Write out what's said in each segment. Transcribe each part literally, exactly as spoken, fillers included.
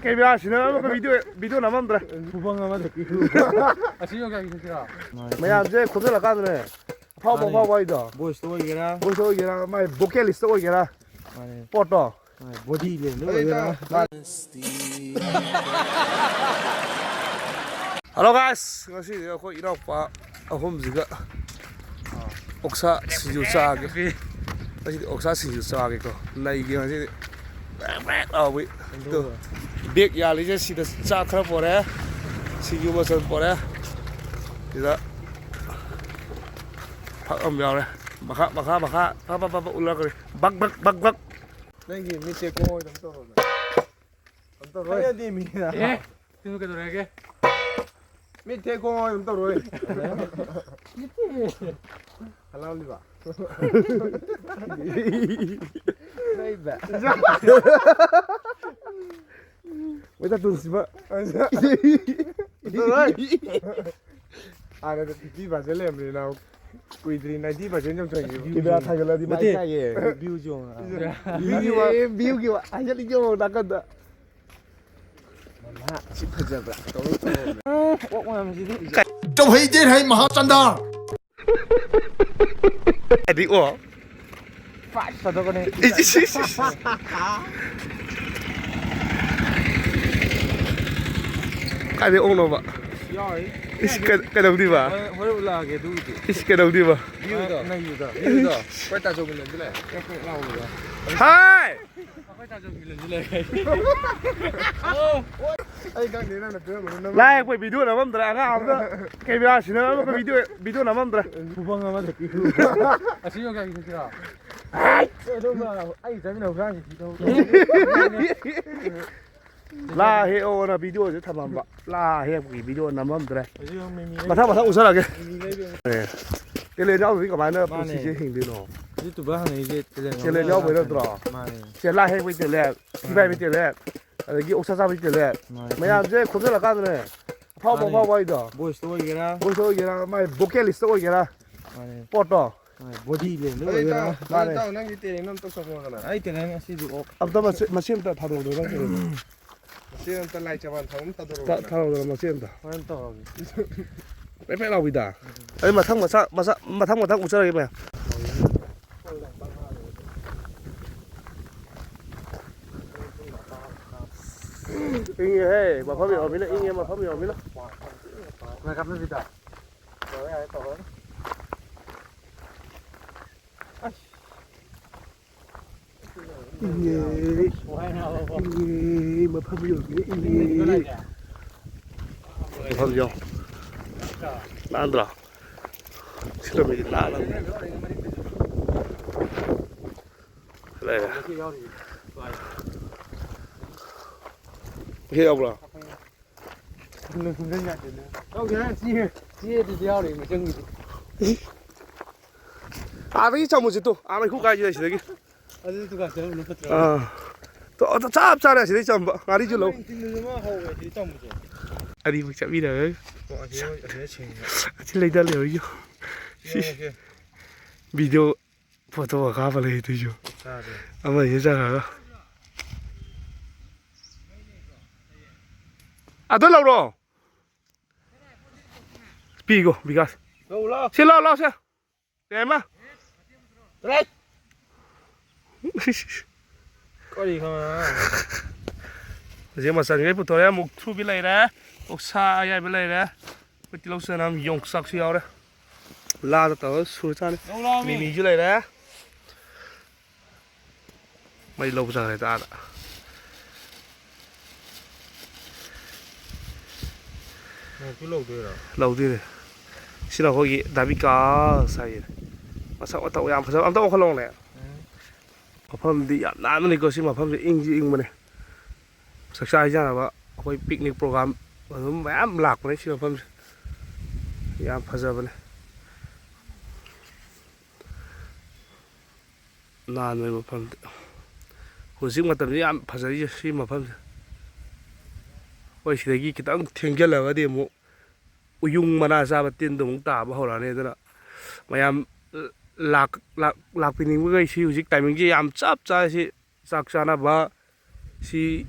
ꯀꯦꯃꯦꯔꯥꯁꯤꯅ ꯑꯃꯨꯛꯀ video, video ꯅꯝꯃꯝꯗ꯭ꯔꯦ꯫ ꯈꯨꯕꯪ ꯑꯃꯗ ꯄꯤꯈ꯭ꯔꯨ꯫ ꯑꯁꯤ ꯌꯣꯡꯆꯥꯛꯀꯤ ꯆꯠꯁꯤꯔꯣ? ꯃꯌꯥꯝꯁꯦ ꯈꯣꯝꯖꯤꯜꯂꯀꯥꯟꯗꯅꯦ, ꯑꯐꯥꯎꯕ ꯃꯥꯅꯦ꯫ ꯑꯐꯥꯎꯕ ꯍꯥꯏꯗꯣ꯫ ꯕꯣꯏꯁꯇ ꯑꯣꯏꯒꯦꯔꯥ꯫ ꯕꯣꯏꯁꯇ ꯑꯣꯏꯒꯦꯔꯥ, ꯃꯥꯏ ꯚꯣꯀꯦꯂꯤꯁꯇ ꯑꯣꯏꯒꯦꯔꯥ꯫ ꯃꯥꯅꯦ꯫ ꯄꯣꯠꯇꯣ꯫ ꯃꯥꯅꯦ, ꯕꯣꯗꯤ ꯂꯦꯡꯗ ꯑꯣꯏꯒꯦꯔꯥ꯫ ꯍꯜꯂꯣ ꯒꯥꯏꯁ, ꯉꯁꯤꯗꯤ ꯑꯩꯈꯣꯏ ꯏꯅꯥꯎꯄꯥ ꯑꯍꯨꯝꯁꯤꯒ ꯑꯣꯛꯁꯥ ꯁꯤꯡꯖꯨ ꯆꯥꯒꯦ꯫ ꯉꯁꯤꯗꯤ ꯑꯣꯛꯁꯥ ꯁꯤꯡꯖꯨ ꯆꯥꯒꯦꯀꯣ꯫ ꯅꯩꯒꯦ ꯉꯁꯤꯗꯤ꯫ ꯕ꯭ꯔꯦꯛ ꯕ꯭ꯔꯦꯛ ꯂꯥꯎꯕꯤ꯫ ꯑꯗꯨ ꯕꯦꯛ ꯌꯥꯜꯂꯤꯁꯦ ꯁꯤꯗ ꯆꯥꯛ ꯈꯔ ꯄꯣꯔꯛꯑꯦ꯫ ꯁꯤꯡꯖꯨ ꯃꯆꯜ ꯄꯣꯔꯛꯑꯦ꯫ ꯁꯤꯗ ꯐꯛ ꯑꯃ ꯌꯥꯎꯔꯦ꯫ ꯃꯈꯥ, ꯃꯈꯥ, ꯃꯈꯥ꯫ ꯐ, ꯐ, ꯐ, ꯐ, ꯎꯠꯂꯛꯈ꯭ꯔꯦ꯫ ꯕꯛ, ꯕꯛ, ꯕꯛ, ꯕꯛ꯫ ꯅꯪꯒꯤ ꯃꯤꯠꯁꯦ ꯀꯣꯏ ꯑꯗꯨꯝ ꯇꯧꯔꯣ꯫ ꯑꯗꯨꯝ ꯇꯧꯔꯣꯏ꯫ ꯈꯪꯖꯗꯦ ꯃꯤ꯫ ꯑꯦ? ꯁꯤꯕꯨ ꯀꯩꯗꯧꯔꯒꯦ? ꯃꯤꯠ ꯊꯦꯛ ꯈꯣꯡ ꯑꯗꯨꯝ ꯇꯧꯔꯣꯏ꯫ ꯍꯂꯥꯎꯂꯤꯕ꯫ ꯂꯩꯕ꯫ ꯃꯣꯏ ꯇꯥꯇꯣꯟ ꯁꯤꯕ꯫ ꯇꯧꯔꯣꯏ꯫ ꯍꯥꯟꯅꯗꯤ fifty percent ꯂꯩꯔꯝꯕꯅꯤ ꯅꯥꯎ꯫ ꯀꯨꯏꯗ꯭ꯔꯤ ninety percent ꯌꯧꯁꯟꯈꯤꯕ꯫ ꯀꯦꯃꯦꯔꯥ ꯊꯥꯡꯒꯠꯂꯗꯤ ꯃꯥꯏ ꯅꯠꯇꯦ꯫ ꯀꯥꯏꯌꯦ꯫ View ꯌꯦꯡꯉꯣ꯫ View ꯒꯤ ꯋꯥ꯫ View ꯒꯤ ꯋꯥ꯫ ꯍꯥꯏꯒꯠꯂꯤ ꯌꯦꯡꯉꯣ ꯅꯥꯀꯟꯗ꯫ ꯃꯃꯥ, ꯁꯤ ꯐꯖꯕ꯭ꯔꯥ? ꯇꯧꯔꯣ, ꯇꯧꯔꯣ꯫ ꯑꯣꯛ ꯃꯌꯥꯝꯁꯤꯗꯤ꯫ ꯆꯧꯍꯩꯗꯦ ꯍꯩ ꯃꯍꯥꯆꯟꯗ꯫ ꯑꯗꯤ ꯑꯣ꯫ ꯐꯥꯏꯠ ꯇꯧꯊꯣꯛꯀꯅꯤ꯫ ꯏꯁ, ꯏꯁ, ꯏꯁ, ꯏꯁ꯫ ꯀꯥꯏꯗꯩ ꯑꯣꯛꯅꯣꯕ? ꯌꯥꯎꯔꯤ꯫ ꯏꯁ, ꯀꯩ-, ꯀꯩꯗꯧꯗꯣꯏꯕ? ꯍꯣꯔꯦꯟ, ꯍꯣꯔꯦꯟ ꯎꯠꯂꯛꯑꯒꯦ ꯑꯗꯨꯒꯤꯗꯤ꯫ ꯏꯁ, ꯀꯩꯗꯧꯗꯣꯏꯕ? View ꯗꯣ꯫ ꯅꯪ view ꯗꯣ꯫ View ꯗꯣ꯫ ꯑꯩꯈꯣꯏ ꯇꯥꯖꯧ ꯃꯤꯂꯟꯗꯨ ꯂꯩ꯫ ꯀ꯭ꯔꯦꯛ ꯀ꯭ꯔꯦꯛ ꯂꯥꯎꯕꯗꯣ꯫ ꯍꯥꯏ! ꯑꯩꯈꯣꯏ ꯇꯥꯖꯧ ꯃꯤꯂꯟꯁꯨ ꯂꯩ꯫ ꯑꯩ ꯈꯪꯗꯦ, ꯅꯪꯅ ꯄꯤꯔꯝꯕꯗꯣ ꯅꯪ ꯂꯥꯏ ꯌꯦꯛꯄꯩ video ꯅꯝꯃꯝꯗ꯭ꯔꯦ, ꯑꯉꯥꯡ ꯑꯝꯗ ꯀꯦꯃꯦꯔꯥ ꯁꯤꯟꯅꯔꯝꯃꯒ video, video ꯅꯝꯃꯝꯗ꯭ꯔꯦ꯫ ꯈꯨꯕꯪ ꯑꯃꯗ ꯄꯤꯈ꯭ꯔꯨ꯫ ꯑꯁꯤ ꯌꯣꯡꯆꯥꯛꯀꯤ ꯆꯠꯁꯤꯔꯣ? ꯑꯩ ꯆꯠꯃꯤꯟꯅꯕ ꯍꯨꯔꯥꯟꯁꯤ ꯊꯤꯗꯧ꯫ ꯂꯥ ꯍꯦꯛꯑꯣꯅ video ꯁꯦ ꯊꯝꯃꯝꯕ꯫ ꯂꯥ ꯍꯦꯛꯄꯒꯤ video ꯅꯝꯃꯝꯗ꯭ꯔꯦ꯫ ꯍꯧꯖꯤꯛ ꯑꯃꯨꯛ ꯃꯤꯃꯤ ꯃꯊꯪ, ꯃꯊꯪ ꯎꯠꯆꯔꯛꯑꯒꯦ꯫ ꯃꯤꯃꯤ ꯂꯩꯕ ꯑꯃꯨꯛ꯫ ꯑꯦ, talent ꯌꯥꯎꯗ꯭ꯔꯗꯤ ꯀꯃꯥꯏꯅ ꯃꯥꯅꯦ꯫ ꯄꯨꯟꯁꯤꯁꯦ ꯍꯤꯡꯗꯣꯏꯅꯣ? YouTuber ꯍꯪꯉꯛꯏꯁꯦ talent talent ꯌꯥꯎꯕꯩ ꯌꯥꯎꯕꯩ ꯅꯠꯇ꯭ꯔꯣ? ꯃꯥꯅꯦ꯫ ꯁꯦ, ꯂꯥ ꯍꯦꯛꯄꯩ talent, ꯊꯤ ꯐꯥꯏꯕꯩ talent, ꯑꯗꯒꯤ ꯑꯣꯛꯁꯥ ꯆꯥꯕꯩ talent꯫ ꯃꯥꯅꯦ꯫ ꯃꯌꯥꯝꯁꯦ ꯈꯣꯝꯖꯤꯜꯂꯀꯥꯟꯗꯅꯦ, ꯑꯐꯥꯎꯕ ꯃꯥꯅꯦ꯫ ꯑꯐꯥꯎꯕ ꯍꯥꯏꯗꯣ꯫ Boys ꯇ ꯑꯣꯏꯒꯦꯔꯥ꯫ Boys ꯇ ꯑꯣꯏꯒꯦꯔꯥ, ꯃꯥꯏ vocalist ꯇ ꯑꯣꯏꯒꯦꯔꯥ꯫ ꯃꯥꯅꯦ꯫ ꯄꯣꯠꯇꯣ꯫ ꯃꯥꯅꯦ, body ꯂꯦꯡꯗ ꯑꯗꯨ ꯑꯣꯏꯒꯦꯔꯥ꯫ ꯏꯇꯥꯎ, ꯑꯗꯨ ꯃꯥꯅꯦ꯫ ꯏꯇꯥꯎ, ꯅꯪꯒꯤ talent ꯑꯝꯇ ꯎꯠꯊꯣꯛꯈꯣꯗꯅ꯫ ꯑꯩ talent ꯉꯁꯤꯗꯤ ꯑꯣꯛ꯫ ꯑꯝꯇ ꯃꯁꯤ-, ꯃꯁꯤ ꯑꯝꯇ ꯊꯥꯗꯣꯛꯑꯣ, ꯅꯪ talent ꯗꯣ꯫ ꯆꯦ ꯑꯝꯇ ꯂꯥꯏ ꯆꯕꯥꯟ ꯊꯥꯎ ꯑꯃ ꯊꯥꯗꯣꯔꯛꯑꯣ꯫ ꯊꯥ-, ꯊꯥꯗꯣꯔꯛꯑꯣ, ꯃꯆꯦ ꯑꯝꯇ꯫ ꯍꯣꯔꯦꯟ ꯇꯧꯔꯒꯦ꯫ ꯄꯦꯠ ꯄꯦꯠ ꯂꯥꯎꯕꯤꯗ꯫ ꯑꯩ ꯃꯊꯪ ꯃꯆꯥ, ꯃꯆꯥ, ꯃꯊꯪ ꯃꯊꯪ ꯎꯠꯆꯔꯒꯦ ꯃꯌꯥꯝ꯫ ꯏꯪꯉꯦꯍꯦ, ꯃꯐꯝ ꯌꯧꯔꯃꯤꯅ ꯏꯪꯉꯦ, ꯃꯐꯝ ꯌꯧꯔꯃꯤꯅ꯫ ꯃꯥꯏ ꯀꯥꯞꯅꯕꯤꯗ꯫ ꯇꯧꯔꯦ, ꯌꯥꯔꯦ, ꯇꯧꯔꯦ꯫ ꯑꯁ꯫ ꯏꯌꯦ꯫ ꯏꯌꯦ, ꯃꯐꯝ ꯌꯧꯔꯦ, ꯏꯌꯦ꯫ ꯃꯐꯝ ꯌꯧ꯫ ꯅꯥꯟꯗ꯭ꯔꯣ? ꯁꯤꯗ ꯃꯤꯗꯤ ꯅꯥꯜꯂꯕꯅꯤ꯫ ꯂꯩꯔꯦ꯫ ꯁꯤ ꯌꯥꯎꯕ꯭ꯔꯣ? ꯌꯥꯎꯗꯦ, ꯆꯦ, ꯆꯦꯗꯨꯗꯤ ꯌꯥꯎꯔꯤ, ꯃꯆꯪꯒꯤꯗꯤ꯫ ꯑꯥꯗꯒꯤ ꯆꯥꯃꯨꯁꯦ ꯇꯨ, ꯑꯥ ꯃꯩꯈꯨ ꯀꯥꯏꯁꯤꯗ ꯁꯤꯗꯒꯤ꯫ ꯑꯗꯨꯗꯤ ꯗꯨꯀꯥꯟ ꯆꯠꯂꯨꯕꯅ ꯐꯠꯇ꯭ꯔꯣ? ꯑꯥ꯫ ꯇꯣ, ꯑꯗꯣ ꯆꯞ ꯆꯥꯔꯦ ꯑꯁꯤꯗꯩ ꯆꯥꯝꯕ꯫ ꯉꯥꯔꯤꯁꯨ ꯂꯧ꯫ ꯅꯣꯏ ꯏꯟꯊꯤꯕꯗꯨ ꯑꯃ ꯍꯧꯋꯦ ꯑꯁꯤꯗ ꯆꯥꯝꯕꯁꯦ꯫ ꯑꯅꯤꯃꯛ ꯆꯠꯃꯤꯟꯅꯔꯒ꯫ ꯑꯣ, ꯑꯁꯤꯗ, ꯑꯁꯤꯗ ꯁꯦꯡꯉꯦ꯫ ꯑꯁꯤ ꯂꯩꯗ ꯂꯩꯍꯧꯔꯤꯁꯨ꯫ ꯁꯤ ꯁꯦꯡꯉꯦ, ꯁꯦꯡꯉꯦ꯫ ꯚꯤꯗꯤꯑꯣ ꯐꯣꯇꯣ ꯀꯥꯞꯄ ꯂꯩ ꯑꯗꯨꯏꯁꯨ꯫ ꯆꯥꯗꯦ꯫ ꯑꯃ ꯑꯁꯤꯗ ꯆꯪꯉꯒ꯫ ꯑꯗꯨ ꯂꯧꯔꯣ꯫ ꯄꯤꯒꯣ, ꯕꯤꯀꯥꯁ꯫ ꯂꯧ, ꯂꯥꯎ꯫ ꯁꯤ ꯂꯥꯎ, ꯂꯥꯎ, ꯁꯦ꯫ ꯌꯥꯏꯃ꯫ ꯇꯔꯦꯠ꯫ ꯀꯔꯤ ꯈꯪꯉꯦ? ꯍꯧꯖꯤꯛ ꯃꯆꯟꯈꯩ ꯄꯨꯊꯣꯔꯛꯑꯦ꯫ ꯃꯨꯛꯊ꯭ꯔꯨꯕꯤ ꯂꯩꯔꯦ, ꯑꯣꯛꯁꯥ ꯑꯌꯥꯏꯕ ꯂꯩꯔꯦ, ꯑꯩꯈꯣꯏ ꯇꯤꯜꯍꯧ ꯆꯅꯝ ꯌꯣꯡꯆꯥꯛꯁꯨ ꯌꯥꯎꯔꯦ꯫ ꯂꯥꯗ ꯇꯧꯔꯒ ꯁꯨꯔ ꯆꯥꯅꯤ꯫ ꯂꯧ ꯂꯥꯎꯃꯤ꯫ ꯃꯤꯃꯤꯁꯨ ꯂꯩꯔꯦ꯫ ꯃꯩ ꯂꯧꯕ ꯆꯪꯈ꯭ꯔꯦ ꯑꯥꯗ꯫ ꯃꯣꯔꯣꯛꯁꯨ ꯂꯧꯗꯣꯏꯔꯣ? ꯂꯧꯗꯣꯏꯅꯦ꯫ ꯁꯤꯅ ꯑꯩꯈꯣꯏꯒꯤ ꯗꯥꯕꯤꯀꯥꯁ ꯍꯥꯏꯌꯦ꯫ ꯃꯁꯛ ꯃꯇꯧ ꯌꯥꯝ ꯐꯖꯕ꯫ ꯑꯝꯇ ꯀꯧꯈꯠꯂꯛꯑꯣꯅꯦ꯫ ꯎꯝ꯫ ꯃꯐꯝꯗꯤ ꯌꯥꯝ ꯅꯥꯟꯕꯅꯤꯀꯣ꯫ ꯁꯤ ꯃꯐꯝꯁꯦ ꯏꯪꯁꯨ ꯏꯪꯕꯅꯦ꯫ ꯆꯥꯛꯆꯥ ꯍꯩꯖꯥꯟꯅꯕ ꯑꯩꯈꯣꯏ picnic program ꯑꯗꯨꯝ ꯃꯌꯥꯝ ꯂꯥꯛꯄꯅꯦ ꯁꯤ ꯃꯐꯝꯁꯦ꯫ ꯌꯥꯝ ꯐꯖꯕꯅꯦ꯫ ꯅꯥꯟꯕ ꯃꯐꯝꯗ꯫ ꯍꯧꯖꯤꯛ ꯃꯇꯝꯁꯤ ꯌꯥꯝ ꯐꯖꯔꯤꯁꯦ ꯁꯤ ꯃꯐꯝꯁꯦ꯫ ꯑꯩꯈꯣꯏ ꯁꯤꯗꯒꯤ ꯈꯤꯇꯪ ꯊꯦꯡꯖꯤꯜꯂꯒꯗꯤ ꯑꯃꯨꯛ ꯎꯌꯨꯡ ꯃꯅꯥ ꯆꯥꯕ ꯇꯤꯟꯗꯣ ꯑꯃꯨꯛ ꯇꯥꯕ ꯍꯧꯔꯛꯑꯅꯤ꯫ ꯑꯗꯨꯅ ꯃꯌꯥꯝ ꯂꯥꯛ-, ꯂꯥꯛ-, ꯂꯥꯛꯄꯤꯅꯤꯡꯕꯈꯩ ꯁꯤ ꯍꯧꯖꯤꯛ timingꯁꯦ ꯌꯥꯝ ꯆꯞ ꯆꯥꯔꯦ꯫ ꯁꯤ ꯆꯥꯛ ꯆꯥꯅꯕ, ꯁꯤ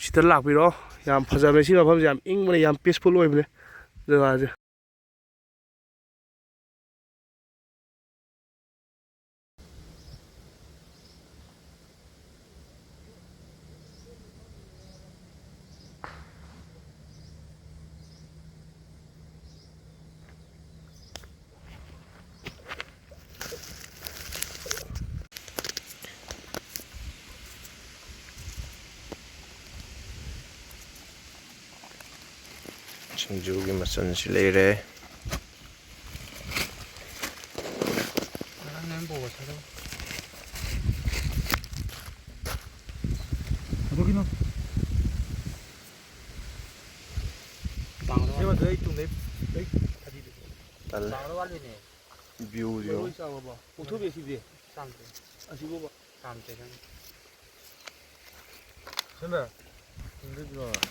ꯁꯤꯗ ꯂꯥꯛꯄꯤꯔꯣ꯫ ꯌꯥꯝ ꯐꯖꯕꯅꯦ ꯁꯤ ꯃꯐꯝꯁꯦ, ꯌꯥꯝ ꯏꯪꯕꯅꯦ, ꯌꯥꯝ peaceful ꯑꯣꯏꯕꯅꯦ ꯖꯒꯥꯁꯦ꯫ ꯁꯤꯡꯖꯨꯒꯤ ꯃꯆꯜꯁꯤ ꯂꯩꯔꯦ꯫ ꯀꯩꯗꯧꯒꯤꯅꯣ? ꯁꯤ ꯃꯊꯛꯇ ꯑꯩ ꯇꯨꯡꯗꯩ, ꯑꯩ ꯐꯗꯤꯗꯨ꯫ ꯇꯜꯂꯦ꯫ ꯆꯥꯎꯔ ꯋꯥꯠꯂꯤꯅꯦ꯫ View ꯁꯦ ꯌꯦꯡꯉꯣ꯫ ꯂꯣꯏ ꯆꯥꯎꯔꯕꯣ? ꯀꯣꯛꯊꯣꯛꯄꯤ ꯑꯁꯤꯗꯤ꯫ ꯆꯥꯝꯗ꯭ꯔꯦ꯫ ꯑꯁꯤꯕꯣꯕ꯫ ꯆꯥꯝꯗ꯭ꯔꯦ ꯈꯪꯗꯦ꯫ ꯁꯦꯝꯕ꯫ ꯇꯨꯡꯗꯩ ꯄꯤꯔꯛꯑꯣ꯫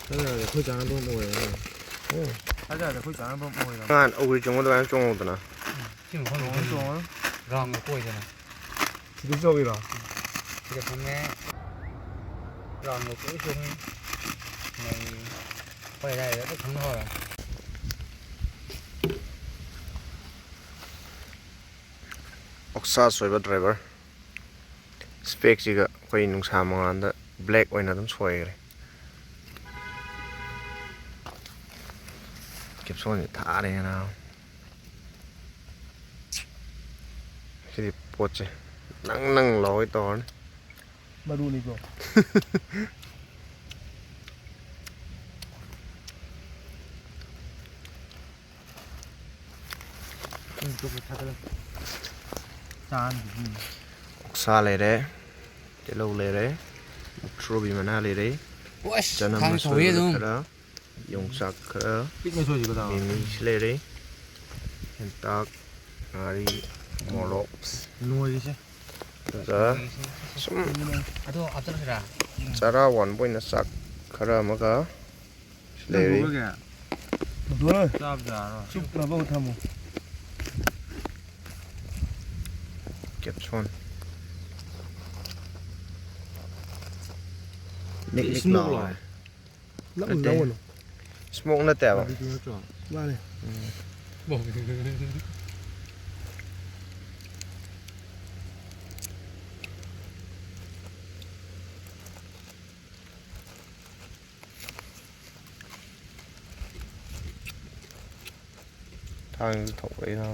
ꯊꯥꯖꯔꯗꯤ ꯑꯩꯈꯣꯏ ꯆꯥꯅꯕ ꯑꯃ ꯑꯣꯏꯔꯦ꯫ ꯎꯝ꯫ ꯊꯥꯖꯔꯗꯤ ꯑꯩꯈꯣꯏ ꯆꯥꯅꯕ ꯑꯃ ꯑꯣꯏꯔꯦ꯫ ꯅꯍꯥꯟ ꯑꯧꯒ꯭ꯔꯤ ꯆꯣꯡꯕ ꯑꯗꯨꯃꯥꯏꯅ ꯆꯣꯡꯍꯧꯗꯅ꯫ ꯁꯤ ꯃꯐꯝꯗ ꯆꯣꯡꯉꯣ, ꯆꯣꯡꯉꯣ꯫ Round ꯀꯣꯏꯗꯅ꯫ ꯁꯤꯗ ꯆꯣꯡꯉꯤꯔꯣ? ꯁꯤꯗ ꯐꯝꯃꯦ꯫ Round ꯀꯣꯏ ꯆꯣꯡꯉꯤ꯫ ꯅꯩ꯫ ꯑꯩꯈꯣꯏ ꯑꯗꯥꯏꯗ ꯂꯣꯏ ꯈꯪꯅꯍꯧꯔꯦ꯫ ꯑꯣꯛꯁꯥ ꯁꯣꯏꯕ driver꯫ Spec ꯁꯤꯒ ꯑꯩꯈꯣꯏ ꯅꯨꯡꯁꯥ ꯃꯉꯥꯜꯗ black ꯑꯣꯏꯅ ꯑꯗꯨꯝ ꯁꯣꯏꯈ꯭ꯔꯦ꯫ ꯀꯦꯞꯁꯣꯟꯁꯦ ꯊꯥꯔꯦꯅ꯫ ꯁꯤꯗꯤ ꯄꯣꯠꯁꯦ ꯅꯪ ꯅꯪ ꯂꯥꯎꯒꯩ ꯇꯧꯔꯅꯤ꯫ ꯃꯔꯨꯅꯤꯀꯣ꯫ ꯎꯝ, ꯇꯨ ꯊꯥꯗꯔꯣ꯫ ꯆꯥꯅꯕꯒꯤ꯫ ꯑꯣꯛꯁꯥ ꯂꯩꯔꯦ, ꯇꯤꯜꯍꯧ ꯂꯩꯔꯦ, ꯃꯨꯛꯊ꯭ꯔꯨꯕꯤ ꯃꯅꯥ ꯂꯩꯔꯦ, ꯑꯁ, ꯆꯅꯝ ꯈꯥꯡ ꯁꯧꯔꯤ ꯑꯁꯣꯏꯕ ꯑꯗꯨꯝ꯫ ꯈꯔ, ꯌꯣꯡꯆꯥꯛ ꯈꯔ, ꯄꯤꯛꯅ ꯁꯣꯏꯁꯤꯀꯣ, ꯇꯥꯃꯣ꯫ ꯃꯤꯃꯤꯁꯨ ꯂꯩꯔꯦ꯫ ꯍꯦꯟꯇꯥꯛ, ꯉꯥꯔꯤ, ꯃꯣꯔꯣꯛ꯫ ꯅꯣꯏꯔꯤꯁꯦ꯫ ꯑꯗꯨꯒ ꯁꯨꯝ ꯑꯗꯣ ꯍꯥꯞꯆꯜꯂꯁꯤꯔꯥ? ꯆꯔꯥ ꯋꯥꯟꯕ ꯑꯣꯏꯅ ꯆꯥꯛ ꯈꯔ ꯑꯃꯒ ꯂꯩꯔꯤ꯫ ꯍꯨꯟꯗꯣꯛꯑꯔꯣꯏ꯫ ꯆꯥꯕꯁꯨ ꯌꯥꯔꯔꯣꯏ꯫ ꯆꯨꯞꯅꯕ ꯑꯃ ꯊꯝꯃꯨ꯫ ꯀꯦꯞꯁꯣꯟ꯫ ꯅꯤꯛ ꯅꯤꯛ ꯏꯁꯃꯣꯛ ꯂꯥꯎꯔꯦ꯫ ꯂꯣ? ꯅꯞꯅ ꯅꯠꯇꯦ꯫ ꯂꯧꯒꯅꯨ꯫ ꯏꯁꯃꯣꯛ ꯅꯠꯇꯦꯕ꯫ ꯕꯥꯔꯕꯤꯀ꯭ꯌꯨ ꯅꯠꯇ꯭ꯔꯣ? ꯃꯥꯅꯦ꯫ ꯎꯝ꯫ ꯊꯥꯡꯁꯨ ꯊꯣꯛꯂꯛꯏꯅ꯫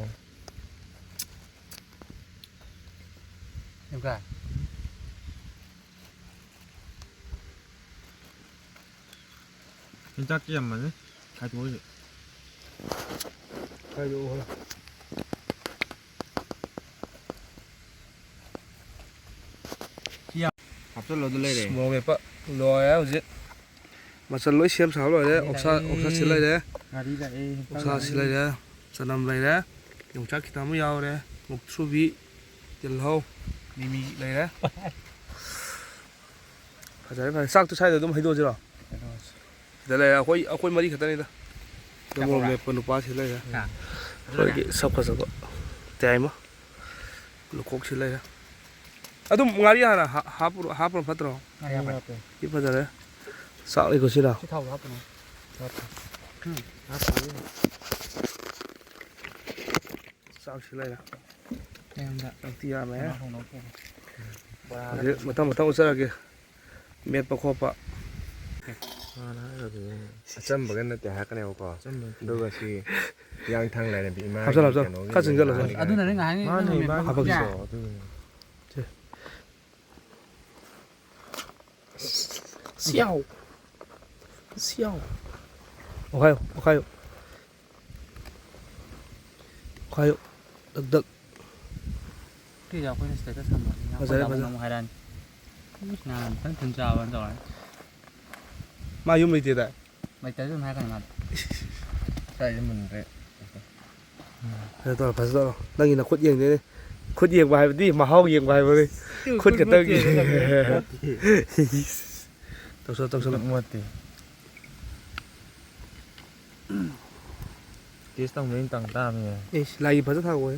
ꯌꯦꯡꯈꯥꯏ꯫ ꯍꯤꯗꯥꯛꯇꯤ ꯌꯥꯝꯃꯜꯂꯦ꯫ ꯈꯥꯏꯗꯣꯛꯑꯣ꯫ ꯈꯥꯏꯗꯣꯛꯑꯣ꯫ ꯍꯥꯞꯆꯜꯂꯣ, ꯑꯗꯨ ꯂꯩꯔꯦ꯫ ꯃꯣꯔꯣꯛ ꯃꯦꯠꯄ ꯂꯣꯏꯔꯦ ꯍꯧꯖꯤꯛ꯫ ꯃꯆꯜ ꯂꯣꯏ ꯁꯦꯝ ꯁꯥꯕ ꯂꯣꯏꯔꯦ꯫ ꯉꯥꯔꯤ ꯑꯣꯛꯁꯥ, ꯂꯥꯛꯑꯦ꯫ ꯑꯣꯛꯁꯥ ꯁꯤ ꯂꯩꯔꯦ꯫ ꯉꯥꯔꯤ ꯂꯥꯛꯑꯦ꯫ ꯑꯣꯛꯁꯥ ꯁꯤ ꯂꯩꯔꯦ꯫ ꯆꯅꯝ ꯂꯩꯔꯦ꯫ ꯌꯣꯡꯆꯥꯛ ꯈꯤꯇꯪ ꯑꯃ ꯌꯥꯎꯔꯦ꯫ ꯃꯨꯛꯊ꯭ꯔꯨꯕꯤ, ꯇꯤꯜꯍꯧ, ꯃꯤꯃꯤ ꯂꯩꯔꯦ꯫ ꯐꯖꯔꯦ, ꯐꯖꯔꯦ꯫ ꯆꯥꯛꯇꯣ ꯁ꯭ꯋꯥꯏꯗ ꯑꯗꯨꯝ ꯍꯩꯗꯣꯛꯑꯁꯤꯔꯣ? ꯍꯩꯗꯣꯛꯑꯁꯤ꯫ ꯁꯤꯗ ꯂꯩꯔꯦ꯫ ꯑꯩꯈꯣꯏ, ꯑꯩꯈꯣꯏ ꯃꯔꯤ ꯈꯛꯇꯅꯤꯗ꯫ ꯁꯤꯗ ꯃꯣꯔꯣꯛ ꯆꯥꯛꯀꯧꯔꯣ? ꯃꯦꯠꯄ ꯅꯨꯄꯥꯁꯤ ꯂꯩꯔꯦ꯫ ꯍꯥ? ꯑꯩꯈꯣꯏꯒꯤ ꯁꯛ ꯐꯖꯕ ꯇꯌꯥꯏꯃ ꯂꯨꯈꯣꯛꯁꯤ ꯂꯩꯔꯦ꯫ ꯑꯗꯨꯝ ꯉꯥꯔꯤ ꯍꯥꯟꯅ ꯍꯥ-, ꯍꯥꯞꯄꯨꯔꯣ-, ꯍꯥꯞꯄꯅ ꯐꯠꯇ꯭ꯔꯣ? ꯉꯥꯔꯤ ꯍꯥꯞꯄꯣ꯫ ꯁꯤ ꯐꯖꯔꯦ꯫ ꯆꯥꯛ ꯂꯩꯀꯣ ꯁꯤꯗ꯫ ꯁꯤ ꯊꯥꯎꯗꯣ ꯍꯥꯞꯄꯅꯨ꯫ ꯍꯥꯞꯄꯣ꯫ ꯎꯝ, ꯍꯥꯞꯄꯣ꯫ ꯆꯥꯛꯁꯤ ꯂꯩꯔꯦ꯫ ꯃꯌꯥꯝꯗ ꯆꯥꯛꯇꯤ ꯌꯥꯝꯃꯦ꯫ ꯀꯩꯅꯣ ꯍꯧꯅꯕ ꯄꯨꯔꯣ꯫ ꯕꯣꯔꯥ ꯍꯧꯖꯤꯛ ꯃꯊꯪ ꯃꯊꯪ ꯎꯠꯆꯔꯛꯀꯦ꯫ ꯃꯦꯠꯄ ꯈꯣꯠꯄ꯫ ꯃꯥꯅ ꯍꯥꯏꯔꯕꯅꯦ꯫ ꯑꯆꯝꯕꯒ ꯅꯠꯇꯦ ꯍꯥꯏꯔꯛꯀꯅꯦꯕꯀꯣ꯫ ꯑꯆꯝꯕ ꯅꯠꯇꯦ꯫ ꯑꯗꯨꯒ ꯁꯤ ꯍꯤꯌꯥꯡꯊꯥꯡ ꯂꯥꯏꯔꯦꯝꯕꯤ ꯏꯃꯥꯒꯤ ꯍꯥꯞꯆꯜꯂꯣ, ꯍꯥꯞꯆꯜꯂꯣ꯫ ꯀꯩꯅꯣꯒꯤ ꯈꯔ ꯆꯪꯁꯤꯜꯂꯣ, ꯃꯃꯥꯒꯤ ꯁꯨꯝ꯫ ꯑꯗꯨꯅꯅꯦ ꯉꯥꯏꯍꯥꯛ ꯃꯥꯅ ꯉꯥꯏꯍꯥꯛ ꯏꯃꯥꯒꯤ ꯉꯥꯏꯍꯥꯛ ꯍꯥꯞꯄꯛꯈꯤꯗꯣ, ꯑꯗꯨꯒꯤꯅꯦ꯫ ꯁꯤ꯫ ꯁꯤꯌꯥꯎ꯫ ꯁꯤꯌꯥꯎ꯫ ꯑꯣꯈꯥꯏꯌꯨ, ꯑꯣꯈꯥꯏꯌꯨ꯫ ꯑꯣꯈꯥꯏꯌꯨ꯫ ꯗꯛ ꯗꯛ꯫ ꯁꯤꯁꯦ ꯑꯩꯈꯣꯏꯅ status ꯊꯝꯕꯅꯤꯅ ꯐꯖꯔꯦ, ꯑꯩꯈꯣꯏ ꯗꯥꯕꯨꯡꯅ ꯐꯖꯔꯦ꯫ ꯑꯃꯨꯛ ꯍꯥꯏꯔꯛꯑꯅꯤ꯫ ꯏꯁ, ꯅꯍꯥꯟ ꯐꯖꯅ ꯊꯨꯝ ꯆꯥꯕꯅ ꯇꯧꯔꯅꯤ꯫ ꯃꯥ ꯌꯨꯝ ꯂꯩꯇꯦꯗꯥꯏ? ꯂꯩꯇ꯭ꯔꯁꯨ ꯑꯗꯨꯝ ꯍꯥꯏꯔꯛꯀꯅꯤ ꯃꯥꯗꯤ꯫ ꯀꯥꯏꯗ ꯃꯨꯟꯈ꯭ꯔꯦ? ꯐꯖ ꯇꯧꯔꯣ, ꯐꯖ ꯇꯧꯔꯣ꯫ ꯅꯪꯒꯤ ꯅꯈꯨꯠ ꯌꯦꯡꯗꯣꯏꯅꯦ꯫ ꯈꯨꯠ ꯌꯦꯡꯕ ꯍꯥꯏꯕꯗꯤ ꯃꯍꯥꯎ ꯌꯦꯡꯕ ꯍꯥꯏꯕꯅꯤ꯫ ꯈꯨꯠ ꯈꯨꯠ ꯈꯛꯇꯪꯒꯤ꯫ ꯃꯣꯠꯇꯦ, ꯈꯨꯠ ꯃꯣꯠꯇꯦ꯫ ꯇꯧꯁꯜꯂꯣ, ꯇꯧꯁꯜꯂꯣ꯫ ꯃꯣꯠꯇꯦ꯫ ꯇꯦꯁ ꯇꯧꯅ ꯑꯩꯅ ꯇꯪ ꯇꯥꯕꯅꯦ꯫ ꯏꯁ, ꯂꯥꯏꯒꯤ ꯐꯖ ꯊꯥꯒꯣꯍꯦ꯫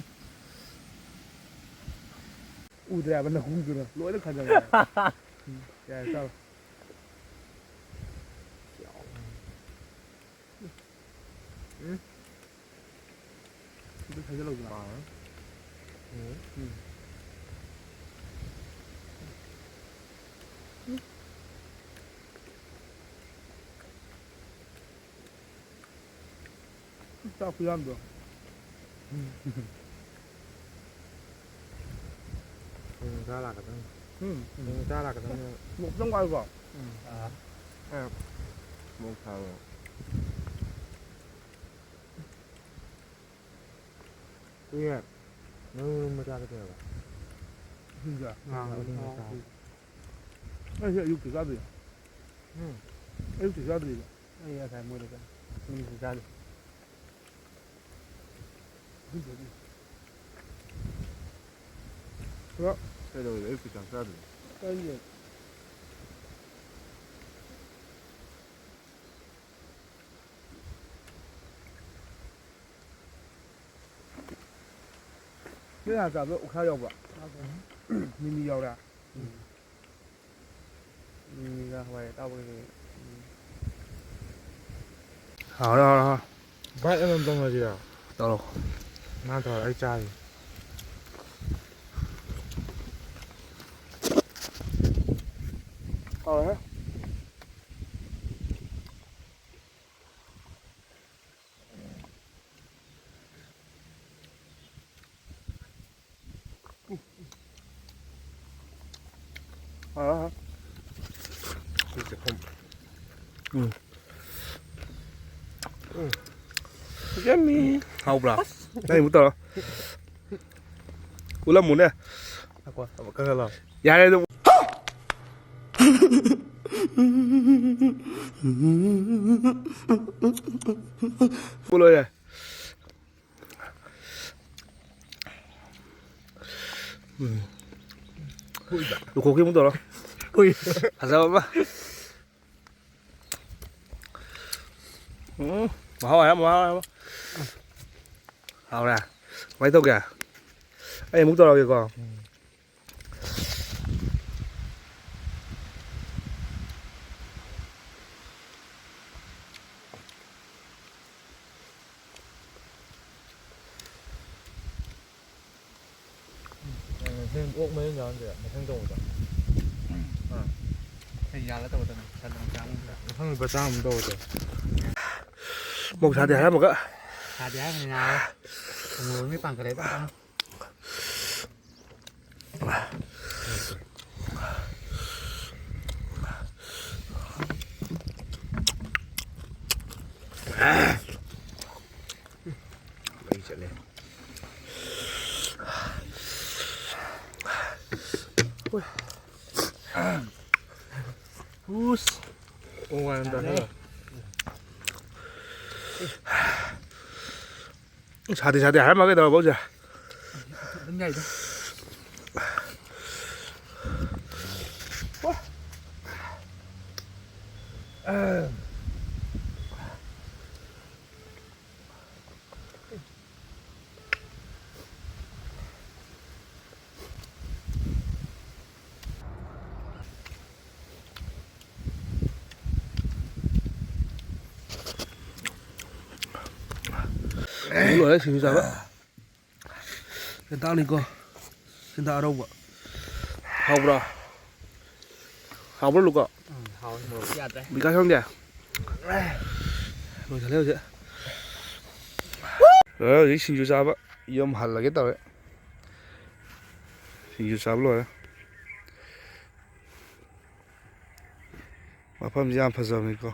ꯎꯗ꯭ꯔꯦ ꯍꯥꯏꯕ ꯅꯈꯣꯡꯗꯨꯅ ꯂꯣꯏꯅ ꯈꯟꯖꯔꯦ꯫ ꯎꯝ, ꯌꯥꯔꯦ, ꯆꯥꯔꯣ꯫ ꯎꯝ꯫ ꯑꯗꯨ ꯈꯥꯏꯖꯤꯜꯂꯧꯗꯅ꯫ ꯄꯥꯔꯣꯏ꯫ ꯎꯝ꯫ ꯎꯝ꯫ ꯆꯥꯛ ꯈꯨꯌꯥꯝꯗꯣ꯫ ꯄꯨꯡ ꯇꯔꯥ ꯂꯥꯛꯀꯗꯕꯅꯤ꯫ ꯎꯝ꯫ ꯄꯨꯡ ꯇꯔꯥ ꯂꯥꯛꯀꯗꯕꯅꯤ꯫ ꯃꯣꯔꯣꯛ ꯈꯤꯇꯪ ꯋꯥꯠꯂꯤꯀꯣ? ꯎꯝ꯫ ꯑꯥ꯫ ꯑꯦ꯫ ꯃꯣꯔꯣꯛ ꯁꯥꯕ꯭ꯔꯣ? ꯀꯨꯏꯔꯦ꯫ ꯅꯪ ꯃꯆꯥꯗ ꯀꯩ ꯍꯥꯏꯕ? ꯁꯤꯡꯖꯥ꯫ ꯉꯥ ꯃꯔꯨꯝ ꯃꯆꯥ꯫ ꯑꯩꯁꯦ ꯑꯌꯨꯛꯇ ꯆꯥꯗꯣꯏꯅꯦ꯫ ꯎꯝ꯫ ꯑꯌꯨꯛꯇ ꯆꯥꯗ꯭ꯔꯤꯕ꯫ ꯑꯩ ꯉꯁꯥꯏ ꯃꯣꯏꯗ ꯆꯥꯏ꯫ ꯅꯨꯃꯤꯠꯇ ꯆꯥꯗꯦ꯫ ꯑꯍꯤꯡꯗꯗꯤ꯫ ꯄꯨꯔꯥ ꯀꯩꯗꯧꯔꯤꯕ ꯑꯌꯨꯛꯀꯤ ꯆꯥꯛ ꯆꯥꯗ꯭ꯔꯤꯕ? ꯆꯥꯗ꯭ꯔꯤ꯫ ꯅꯣꯏ ꯍꯥꯟꯅ ꯆꯥꯕꯗꯣ ꯑꯣꯛꯁꯥ ꯌꯥꯎꯕ꯭ꯔꯥ? ꯌꯥꯎꯗꯦ꯫ ꯃꯤꯃꯤ ꯌꯥꯎꯔꯦ? ꯎꯝ꯫ ꯃꯤꯃꯤꯒ ꯍꯋꯥꯏ ꯑꯇꯥꯎꯕꯒ ꯂꯩ꯫ ꯎꯝ꯫ ꯍꯥꯎꯔꯦ, ꯍꯥꯎꯔꯦ, ꯍꯥꯎꯔꯦ꯫ ꯕꯥꯏꯠ ꯑꯃꯃꯝ ꯇꯧꯅꯁꯤꯔꯣ? ꯇꯧꯔꯣ꯫ ꯃꯥ ꯇꯧꯔ ꯑꯩ ꯆꯥꯔꯤ꯫ ꯍꯥꯎꯔꯦꯍꯦ꯫ ꯍꯥꯎꯔꯦ, ꯍꯥꯎꯔꯦ꯫ ꯎꯝ꯫ ꯎꯝ꯫ Yummy꯫ ꯍꯥꯎꯕ꯭ꯔꯥ? ꯅꯪ ꯑꯃꯨꯛ ꯇꯧꯔꯣ꯫ ꯎꯠꯂꯝꯃꯨꯅꯦ꯫ ꯉꯥꯏꯈꯣ, ꯑꯃꯨꯛ ꯈꯔ ꯈꯔ ꯂꯥꯎ꯫ ꯌꯥꯔꯦ ꯑꯗꯨꯝ꯫ ꯎꯠꯂꯣ ꯌꯥꯔꯦ꯫ ꯎꯝ꯫ ꯂꯨꯈꯣꯛꯀꯤ ꯑꯃꯨꯛ ꯇꯧꯔꯣ꯫ ꯍꯨꯏ꯫ ꯐꯖꯕ ꯑꯃ꯫ ꯎꯝ꯫ ꯃꯍꯥꯎ ꯍꯥꯏꯔꯝꯃꯣ, ꯃꯍꯥꯎ ꯍꯥꯏꯔꯝꯃꯣ꯫ ꯍꯥꯎꯔꯦ꯫ ꯀꯃꯥꯏꯅ ꯇꯧꯒꯦ? ꯑꯩ ꯑꯃꯨꯛ ꯇꯧꯔꯛꯑꯒꯦꯀꯣ꯫ ꯃꯊꯪ ꯑꯣꯛ ꯃꯔꯤꯟ ꯌꯥꯎꯔꯝꯗꯣꯏꯔꯥ? ꯃꯊꯪ ꯇꯧꯕꯗ꯫ ꯎꯝ꯫ ꯑꯥ꯫ ꯑꯩ ꯌꯥꯜꯂ ꯇꯧꯒꯗꯕꯅꯤ꯫ ꯁꯟ ꯑꯃ ꯆꯥꯝꯃꯒ꯫ ꯃꯊꯪ ꯂꯨꯄꯥ ꯆꯥꯝꯃ ꯑꯃ ꯇꯧꯕꯗ꯫ ꯃꯧ ꯁꯥꯗꯦ ꯍꯥꯏꯔꯝꯃꯒ꯫ ꯁꯥꯗꯦ ꯍꯥꯏꯔꯝꯃꯅꯤ ꯅꯥꯕ꯫ ꯈꯣꯡꯎꯞ ꯑꯃ ꯄꯥꯟꯈꯠꯂꯛꯑꯦ꯫ ꯃꯩ ꯆꯠꯂꯦ꯫ ꯎꯁ꯫ ꯄꯨꯡ ꯋꯥꯏ ꯑꯃ ꯇꯥꯔꯦ꯫ ꯇꯥꯔꯦ꯫ ꯁꯥꯗꯦ, ꯁꯥꯗꯦ ꯍꯥꯏꯔꯝꯃꯒ ꯀꯩꯗꯧꯔꯕ ꯍꯧꯖꯤꯛ? ꯑꯗꯨꯝ ꯌꯥꯏꯗ꯫ ꯂꯣꯏꯔꯦ ꯁꯤꯡꯖꯨ ꯆꯥꯕ꯫ ꯍꯦꯟꯇꯥꯛꯅꯤꯀꯣ꯫ ꯍꯦꯟꯇꯥꯛ ꯑꯔꯧꯕ꯫ ꯍꯥꯎꯕ꯭ꯔꯥ? ꯍꯥꯎꯕ꯭ꯔꯥ, ꯂꯨꯀꯣ? ꯎꯝ, ꯍꯥꯎꯋꯦ꯫ ꯃꯣꯔꯣꯛ ꯌꯥꯗ꯭ꯔꯦ꯫ ꯕꯤꯀꯥꯁ ꯈꯪꯗꯦ? ꯂꯣꯏꯁꯜꯂꯦ ꯍꯧꯖꯤꯛ꯫ ꯂꯣꯏꯔꯦ ꯍꯧꯖꯤꯛ ꯁꯤꯡꯖꯨ ꯆꯥꯕ꯫ ꯌꯨꯝ ꯍꯜꯂꯒꯦ ꯇꯧꯔꯦ꯫ ꯁꯤꯡꯖꯨ ꯆꯥꯕ ꯂꯣꯏꯔꯦ꯫ ꯃꯐꯝꯁꯤ ꯌꯥꯝ ꯐꯖꯕꯅꯤꯀꯣ꯫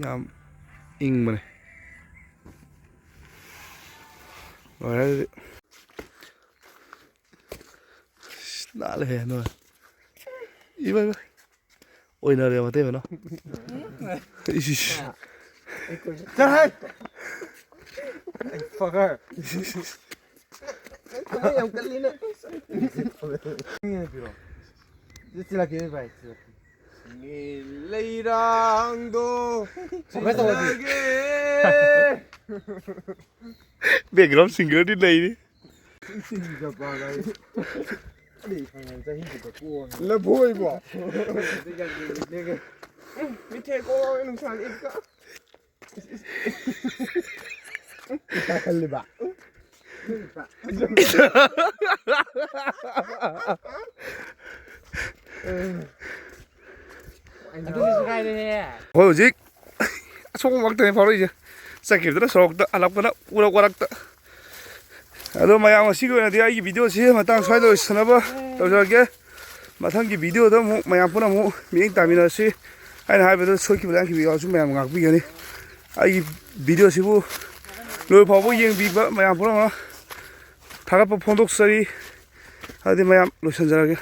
ꯌꯥꯝ ꯏꯪꯕꯅꯦ꯫ ꯂꯣꯏꯔꯦ ꯑꯗꯨꯗꯤ꯫ ꯏꯁ, ꯅꯥꯜꯂꯦꯍꯦ ꯅꯣꯏ꯫ ꯏꯃꯥ, ꯏꯃꯥ꯫ ꯑꯣꯏꯅꯔꯦ ꯃꯇꯩ ꯃꯅꯥꯎ꯫ ꯏꯁ, ꯏꯁ꯫ ꯆꯠꯂꯣꯍꯦ꯫ Fucker. ꯊꯃꯣꯏ ꯌꯥꯝ ꯀꯜꯂꯤꯅ꯫ ꯄꯤꯔꯣ꯫ ꯁꯤ ꯊꯤꯜꯂꯛꯀꯦ ꯚꯥꯏ, ꯊꯤꯜꯂꯛꯀꯦ꯫ ꯂꯩꯔꯥꯡꯗꯣ ꯐꯣꯀꯁ ꯇꯧꯔꯗꯤ꯫ ꯆꯤꯜꯂꯒꯦ꯫ Background singerꯗꯤ ꯂꯩꯔꯤ꯫ ꯏꯁꯤꯡ ꯆꯞꯄ ꯚꯥꯏ꯫ ꯑꯩ ꯈꯪꯉꯦ, ꯆꯍꯤꯁꯤꯗ ꯄꯣꯛꯑꯝꯅꯤ꯫ ꯂꯐꯣꯏꯕꯣ? ꯃꯤꯊꯦ ꯀꯣ ꯅꯨꯡꯁꯥꯅ ꯏꯠꯀ꯫ ꯏꯁꯥ ꯈꯜꯂꯤꯕ꯫ ꯑꯗꯨꯗꯤ ꯁꯦꯒꯥꯏꯔꯦꯍꯦ꯫ ꯑꯩꯈꯣꯏ ꯍꯧꯖꯤꯛ ꯑꯁꯣꯝ ꯉꯥꯛꯇꯅꯦ ꯐꯥꯎꯔꯛꯏꯁꯦ꯫ ꯆꯠꯈꯤꯕꯗꯨꯅ ꯁꯣꯔꯣꯛꯇ, ꯍꯜꯂꯛꯄꯅ ꯎꯔꯛ ꯋꯥꯔꯛꯇ꯫ ꯑꯗꯣ ꯃꯌꯥꯝ, ꯉꯁꯤꯒꯤ ꯑꯣꯏꯅꯗꯤ ꯑꯩꯒꯤ videoꯁꯤ ꯃꯇꯥꯡ ꯁ꯭ꯋꯥꯏꯗ ꯂꯣꯏꯁꯤꯟꯅꯕ ꯇꯧꯖꯔꯒꯦ꯫ ꯃꯊꯪꯒꯤ videoꯗ ꯑꯃꯨꯛ ꯃꯌꯥꯝ ꯄꯨꯟꯅ ꯑꯃꯨꯛ ꯃꯤꯠꯌꯦꯡ ꯇꯥꯃꯤꯟꯅꯔꯁꯤ꯫ ꯑꯩꯅ ꯍꯥꯏꯕꯗ ꯁꯣꯏꯈꯤꯕ ꯂꯥꯟꯈꯤꯕ ꯌꯥꯎꯔꯁꯨ ꯃꯌꯥꯝ ꯉꯥꯛꯄꯤꯒꯅꯤ꯫ ꯑꯩꯒꯤ videoꯁꯤꯕꯨ ꯂꯣꯏ ꯐꯥꯎꯕ ꯌꯦꯡꯕꯤꯕ ꯃꯌꯥꯝ ꯄꯨꯝꯅꯃꯛ ꯊꯥꯒꯠꯄ ꯐꯣꯡꯗꯣꯛꯆꯔꯤ꯫ ꯑꯗꯨꯗꯤ ꯃꯌꯥꯝ ꯂꯣꯏꯁꯤꯟꯖꯔꯒꯦ꯫